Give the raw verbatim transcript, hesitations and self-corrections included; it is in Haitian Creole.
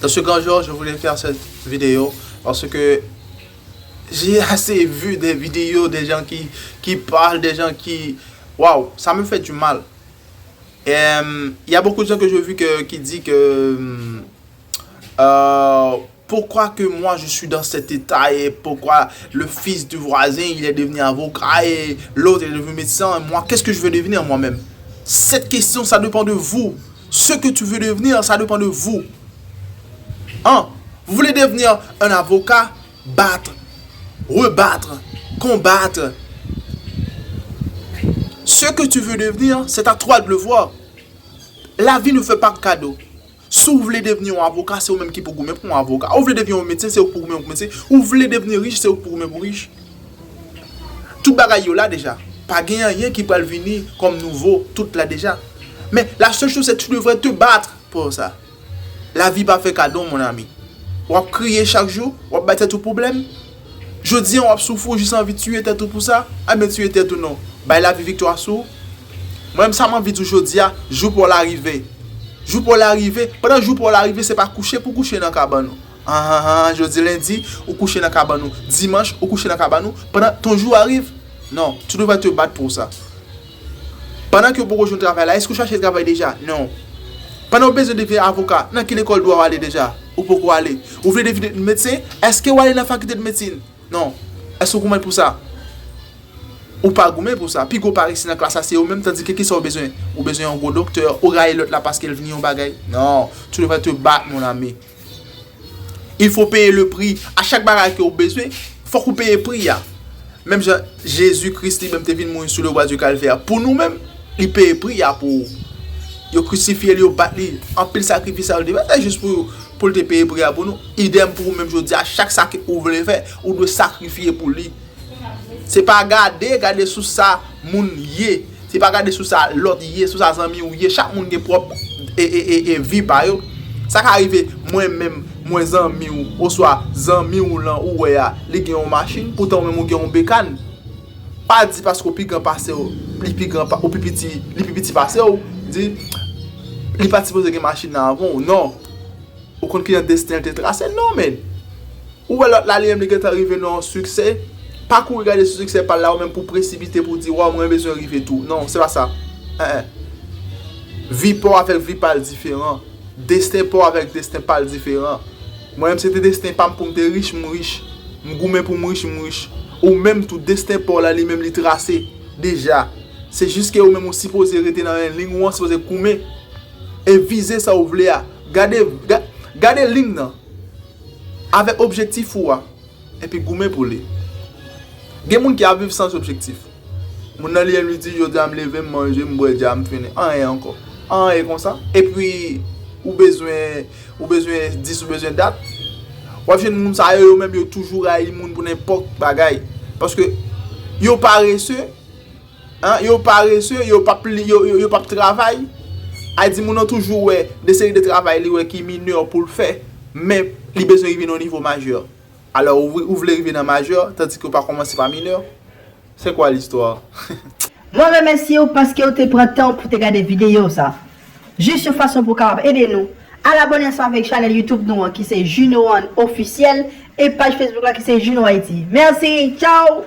Dans ce grand jour, je voulais faire cette vidéo parce que j'ai assez vu des vidéos, des gens qui, qui parlent, des gens qui... Waouh, ça me fait du mal. Et, euh, il y a beaucoup de gens que j'ai vu que, qui disent que euh, pourquoi que moi je suis dans cet état et pourquoi le fils du voisin il est devenu avocat et l'autre est devenu médecin, moi qu'est-ce que je veux devenir moi-même? Cette question, ça dépend de vous. Ce que tu veux devenir, ça dépend de vous. Hein? Vous voulez devenir un avocat, battre, rebattre, combattre. Ce que tu veux devenir, c'est à toi de le voir. La vie ne fait pas cadeau. Si w vle devni yon avoka, se ou menm ki pou goumen pou yon avoka. Ou vle devni yon medsen, se ou k pou goumen pou medsen. Ou vle devni rich, se ou k pou goumen pou rich. Tout bagay yo la deja. Pa gen anyen ki pral vini kòm nouvo, tout la deja. Men la seule chose, c'est que tu devrais te battre pour ça. Lavi pa fè kado, mon ami. W ap kriye chak jou, w ap bay tèt ou pwoblèm. Jodi an, w ap soufri, w jis anvi tiye tèt ou pou sa. Ebyen, tiye tèt ou non. Bay lavi viktwa sou ou. Mwen menm, sa m anvi di w jodi a, jou pa w la rive. Jou pa w la rive. Pandan jou pa w la rive, se pa kouche pou kouche nan kabann ou. An, an, an, jodi lendi, ou kouche nan kabann ou. Dimanch, ou kouche nan kabann ou. Pandan ton jou a rive. Non, tu devrais te battre pour ça. Pandan ke w poko jwenn travay la, èske w chache travay deja? Non. Pandan w bezwen devni avoka, nan ki lekòl dwa w ale deja? Ou poko ale. Ou vle devni medsen? Èske w ale nan fakilte de medsin? Non. Èske w goumen pou sa? Ou pa goumen pou sa. Pi gwo parisi nan klas la se yo menm, tandike kisa w bezwen? Ou bezwen yon gwo doktè, ou rayi lòt la paske l vini yon bagay? Non. Tu devrais te battre, mon ami. Il faut payer le prix. A chak bagay ke w bezwen, fòk ou peye pri a. Menm jan Jezi Kris li menm te vin mouri sou le bwa di kalvè pou nou menm, li peye pri a pou ou. Yo krisifye l, yo bat li, anpil sakrifis sa yo te fè, se jis pou, pou l te peye pri a pou nou. Idèm pou ou menm jodi a, chak sa ke ou vle fè, ou dwe sakrifye pou li. Se pa gade, gade sou sa moun ye. Se pa gade sou sa lòt ye, sou sa zanmi w ye. Chak moun gen pwòp e, e, e, e vi pa yo. Sa ka rive mwen menm, mwen zanmi w, oswa zanmi w lan ou wè a, li gen yon machin, poutan ou menm ou gen yon bekàn. Pa di paske w pi gran pase w, li pi gran pa, ou pi piti, li pi piti pase w, di li pa t sipoze gen machin nan avan w. Non. Ou konn ki jan desten l te trase? Non, men. Ou wè lòt la, li menm, li gentan rive nan yon siksè. Pa kouri gade sou siksè pa l la, ou menm pou presipite pou di, waw, mwen bezwen rive tou. Non, se pa sa. En, en. Vi pa w avèk vi pa l diferan. Desten pa w avèk desten pa l diferan. Mwen menm, se te desten pa m pou m te rich, m rich. M goumen pou m rich, m rich. Ou menm tou, desten pa w la, li menm, li trase deja. Se jis ke ou menm, ou sipoze rete nan yon liy ou an, sipoze goumen. E vize sa ou vle a. Gade, ga-, gade liy nan. Avèk objektif ou a. Epi goumen pou li. Gen moun ki ap viv san objektif. Moun nan li menm li di, jodi a m leve, m manje, m bwè dja, m fini. Anyen ankò. Anyen konsa. Epi, ou bezwen, ou bezwen dis, ou bezwen dat. W ap jwenn moun sa yo, yo menm yo toujou rayi moun pou nenpòt bagay. Paske yo parese, en, yo parese, yo p ap li, yo, yo, yo p ap travay. A di moun nan toujou wè de seri de travay li wè ki minè pou l fè, men li bezwen rive nan yon nivo majè. Alò, ou, ou vle rive nan majè, tandike ou pa kòmanse pa minè. C'est quoi l'histoire? Mwen remèsye w paske w te pran tan pou te gade videyo sa. Jis yon fason pou w kapab ede nou, al abòne ansanm avèk chanèl YouTube nou an ki se Juno One Officiel e paj Facebook la ki se Juno Haiti. Mèsi, tchao!